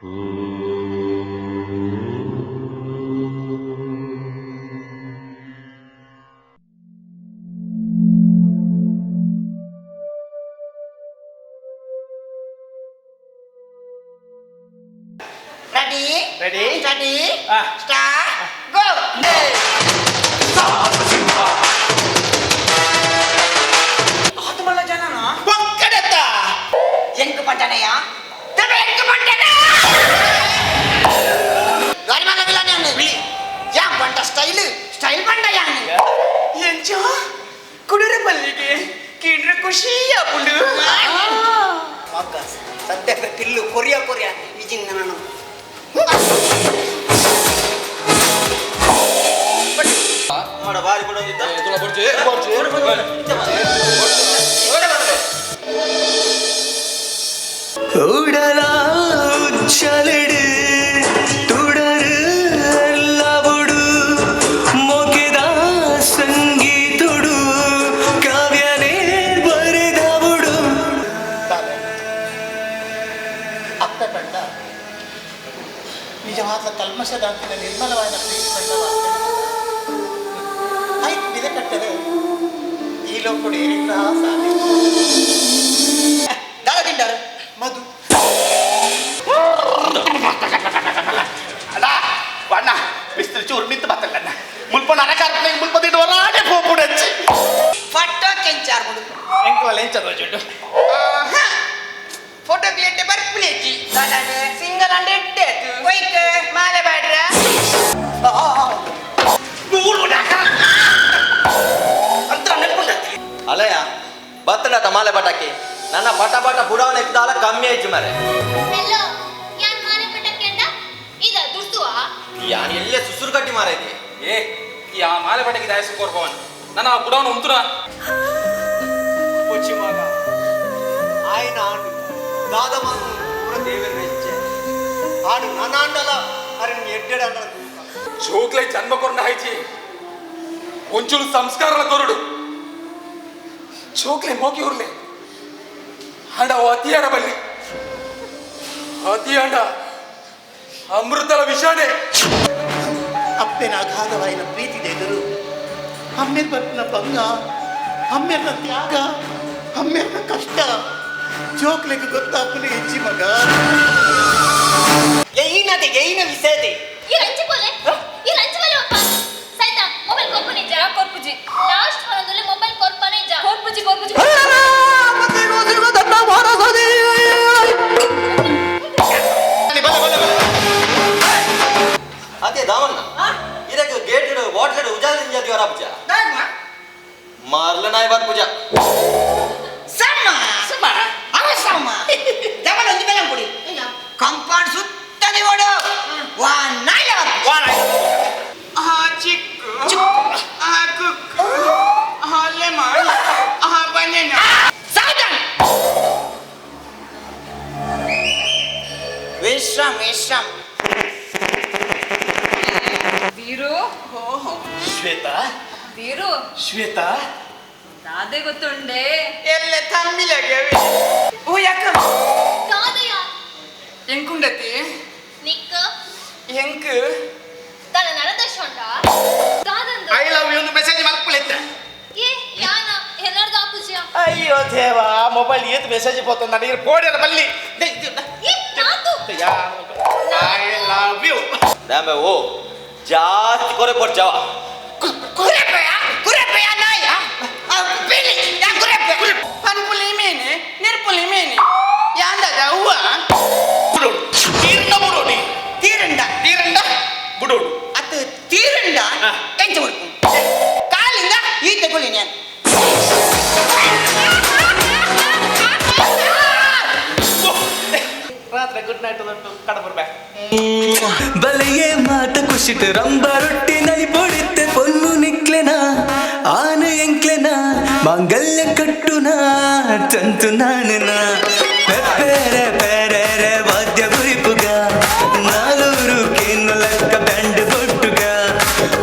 Ready? Ready? Steady? Ah. Start. Go. ಆತಮಲ್ಲ ಜನನ ಪಕ್ಕಡತ್ತ ಎಂಕ್ ಪಂಟನೆಯ ತಬೆ ಎಂಕ್ ಪಂಟನ ಗಾಡಿ ಮಗ ನಾನು ಯಾ ಪಂಟ ಸ್ಟೈಲ್ ಸ್ಟೈಲ್ ಪಂಟ ಯಾನ್ ಎಂಚ ಕುಡುರ ಮಲ್ಲಿಗೆ ಕೀಡ್ರ ಖುಷಿ ಆಪುಂಡು ಮಗ್ಗ ಸದ್ಯಕ್ಕೆ ಪಿಲ್ಲು ಕೊರಿಯ ಕೊರಿಯ ಇಜಿಂಗ್ ನಾನು ಉಡಲ ತುಡರು ಅಲ್ಲವುಡು ಮೊಗೆದ ಸಂಗೀತುಡು ಕಾವ್ಯನೇ ಬರೆದವುಡು. ಅಪ್ಪೆ ಪಂಡ ನಿಜವಾದ ಕಲ್ಮಶದಾಂತಿನ ನಿರ್ಮಲವಾದ ಪ್ರೀತಿ ಪಂಡ ಆಯ್ತು ಬಿದೆ ಕಟ್ಟದೆ ಈ ಲೋಕಡು ಏರಿಲ್ಲ ಸಾಧ್ಯ. ದಾದ ತಿಂಡಾರು. ಮಧು. ಅಣ್ಣ ಅಣ್ಣ ಬಿಸ್ತಿಲು ಚೂರು ಮಿತ್ತು ಬತ್ತಲ್ಲ ಮುಲ್ಪ ನರಕಾರ್ಪಣೆ ಮುಲ್ಪ ತಿಂಡು ಹೊರಾಡೆ ಪೋಪುಡಚ್ಚಿ. ಫಟೋ ಕೆಂಚಾರ್ ಬಿಡು. ಎಂಕಲ ಎಂಚ ತೋಜುಂಡು? ಫೋಟೋ ಕ್ಲಿಯರ್ ಬರ್ಪುನೇಜಿ. ದಾದಾಂಡೆ. ಸಿಂಗಲ್ ಅಂಡ್ ಎಡ್ಡೆ ಆತು. ಒಯ್ಕ್. ಮಾಲೆ ಬಾಡ್ರ. ಅಂತ ನೆನ್ಪುಂಡತ್ತಿ. ಅಲಯ ಬತ್ತಡ ಮಾಲೆ ಪಟಾಕಿ ನನ್ನ ಪಟ ಪಟ ಬುಡವನ ಎಕ್ದಾಲ ಕಮ್ಮಿ ಆಯ್ತು ಮರೆ. ಹೆಲೋ, ಯಾನ್ ಮಾಲೆ ಪಟಕ್ಕೆ ಅಂಡ ಇದ ದುರ್ಸುವಾ. ಯಾನ್ ಎಲ್ಲೇ ಸುಸುರು ಕಟ್ಟಿ ಮಾರೈತಿ. ಏ ಈ ಆ ಮಾಲೆ ಪಟಕಿ ದಾಯಸು ಕೊರ್ಪವನ್ ನನ್ನ ಆ ಬುಡವನ ಉಂತುನ. ಪೊಚ್ಚಿ ಮಗ ಆಯ್ನ ಆಂಡು ದಾದ ಮನು ಪೂರ ದೇವರ ವೆಚ್ಚೆ ಆಡು ನನಾಂಡಲ ಅರೆ ಎಡ್ಡೆಡ ಅಂಡಲ. ಜೋಕ್ಲೆ ಜನ್ಮ ಕೊರಂಡ ಹಾಯ್ಚಿ ಒಂಚೂರು ಸಂಸ್ಕಾರಲ ಕೊರಡು ಜೋಕ್ಲೆ ಮೋಕಿ ಉರ್ಲೆ ಅಂಡ ಅವು ಅತಿಯಾರ ಬಲ್ಲಿ ಅತಿ ಅಂಡ ಅಮೃತಲ ವಿಷಾಣೆ. ಅಪ್ಪೆನ ಅಗಾಧವಾಯಿನ ಪ್ರೀತಿದ ಎದುರು ಅಮ್ಮೆರ್ ಬರ್ಪಿನ ಭಂಗ, ಅಮ್ಮೆರ್ನ ತ್ಯಾಗ, ಅಮ್ಮೆರ್ನ ಕಷ್ಟ ಜೋಕ್ಲೆಗ್ ಗೊತ್ತಾಪುನ ಹೆಜ್ಜಿ ಮಗ. ಎಯ್ನದೆ ಎಯ್ನ ವಿಸೇದೆ. ಈ ರಂಚಿ ಪೋಲೆ, ಈ ರಂಚಿ ಪೋಲೆ ಅಪ್ಪ ಸೈತಾ ಮೊಬೈಲ್ ಕೊರ್ಪುನಿ ಜಾ ಕೊರ್ಪುಜಿ ಲಾಸ್ಟ್ ಹೊರದುಲೆ ಮೊಬೈಲ್ ಕೊರ್ಪನೆ ಜಾ ಕೊರ್ಪುಜಿ ಕೊರ್ಪುಜಿ. ಅದೇ ದಾಮಣ್ಣ ಇದಕ್ಕೆ ಗೇಟ್ ಬಾಟ್ಲೆಡ್ ಉಜಾಲ ಇಂಜಾದಿ ವರ ಪೂಜಾ ಮಾರ್ಲ ನಾಯಿ ಬಾರ್ ಪೂಜಾ. ಸಮ್ಮ ಸಮ್ಮ ಅವ ಸಮ್ಮ ದಮನ ಒಂಜಿ ಬೆಲಂ ಕೊಡಿ ಕಂಪೌಂಡ್ ಸುತ್ತನೆ ಓಡು ವಾ ನಾಯ. ಆ ಚಿಕ್ಕು, ಆ ಕುಕ್ಕು, ಆ ಲೆಮನ್, ಆ ಬನಾನಾ. ಸಾವಧಾನ ವಿಶ್ರಾಮ್ ವಿಶ್ರಾಮ್. ವೀರು. ಶ್ವೇತಾ. ವೀರು. ಶ್ವೇತಾ. ದಾದೆ ಗೊತ್ತುಂಡೆ. ಎಲ್ಲ ತಮ್ಮಿಲಗೆ ಓ ಯಾಕ. ಕಾದಯ. ಎಂಕುಂಡತಿ. ನಿಕ್ಕ. ಎಂಕ್. ತನ ನಡದ ಶೊಂಡ ದಾದಂದು. I love you message ಮಲ್ಪುಲೆತ್ತ. ಏ ಯಾನ ಎನ್ನರ್ದ ಆಪುಜಿಯ. ಅಯ್ಯೋ ದೇವಾ, ಮೊಬೈಲ್ ಏತ್ ಮೆಸೇಜ್ ಪೋತಂದ ನೀರು ಪೋಡ್ಯರ ಬಲ್ಲಿ. ಏ ನಾತು. I love you. ದಾಮೆ ಓ ಜಾಸ್ತಿ ಕೊರೆ ಕೊಡ್ಚಾವ. ಕುರೆಪೆಯ ಕುರೆಪೆಯ ನಾಯ ಪಿಲಿ ಯಾ ಕುರೆಪೆ. ಪನ್ಪುಲಿ ಮೇನೆ ನೆರ್ಪುಲಿ ಮೇನೆ ಯಾಂದದ ಹೂವ. ಬುಡೋಡು ತೀರ್ನ ಬುಡೋಡಿ. ತೀರಂಡ. ತೀರಂಡ ಬುಡೋಡು. ಅದು ತೀರಂಡ. ಎಂಚ ಮುಡ್ಪು ಕಾಲಿಂದ ಈ ತಗೊಳ್ಳಿ ನಾನು. ರಾತ್ರಿ ಗುಡ್ ನೈಟ್ ದೊಡ್ಡ ಕಡಬರ್ ಬ್ಯಾ. ಬಲೆಯೇ ಮಾತ ಕುಶಿಟ್ ರಂಬ ರೊಟ್ಟಿ ನಲಿ ಪೊಡಿತ್ತೆ ಪೊನ್ನು ನಿಕ್ಲೆನ ಆನ ಎಂಕ್ಲೆನ ಮಾಂಗಲ್ಯ ಕಟ್ಟುನ ತಂತು ನಾನನ ಪೆಪ್ಪೆರೆ ಪೆರೆರೆ ವಾದ್ಯ ಗುರಿಪುಗ ನಾಲೂರು ಕೇನು ಲಕ್ಕ ಬ್ಯಾಂಡ್ ಬೊಟ್ಟುಗ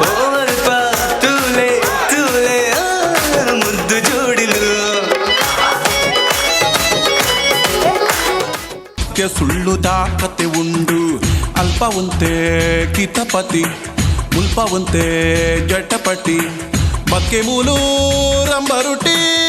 ಓ ಅಲ್ಪ ತೂಲೆ ತೂಲೆ ಆ ಮುದ್ದು ಜೋಡಿಲು. ಸುಳ್ಳುದ ಕತೆ. ಕತೆ ಉಂಡು. ಅಲ್ಪ ಉಂತೆ ಕಿತಪತಿ, ಮುಲ್ಪ ಉಂತೆ ಜಟಪಟಿ, ಬಕ್ಕೆ ಮೂಲು ರಂಬರುಟಿ.